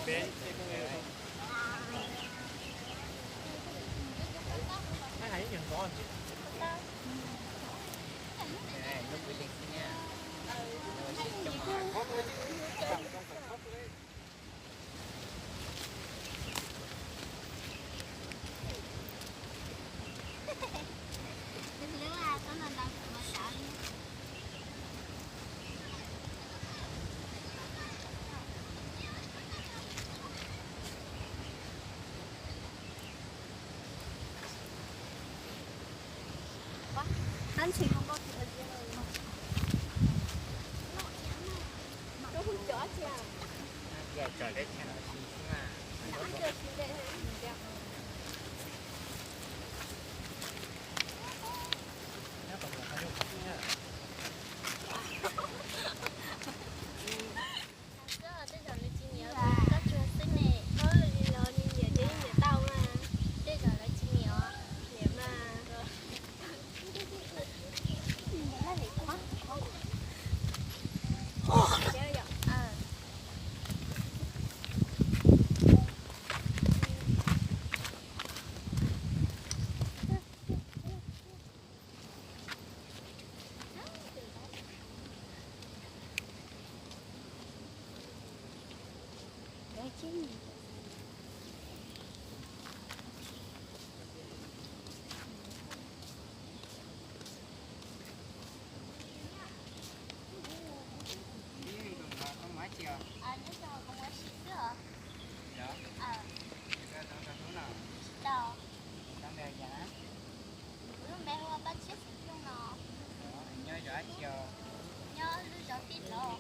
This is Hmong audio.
Tej zaum lawv tsis nyiam koj tsuag xwb ne, koj li los nws nyiam ces nyiam tau mas. Tej zaum lawv tsis nyiam, nyiam mas. Kuv lub npe hu ua Paj Tshiab Xeem Ploog no. Nyob zos dab tsi os? Nyob lub zos Tij Laug.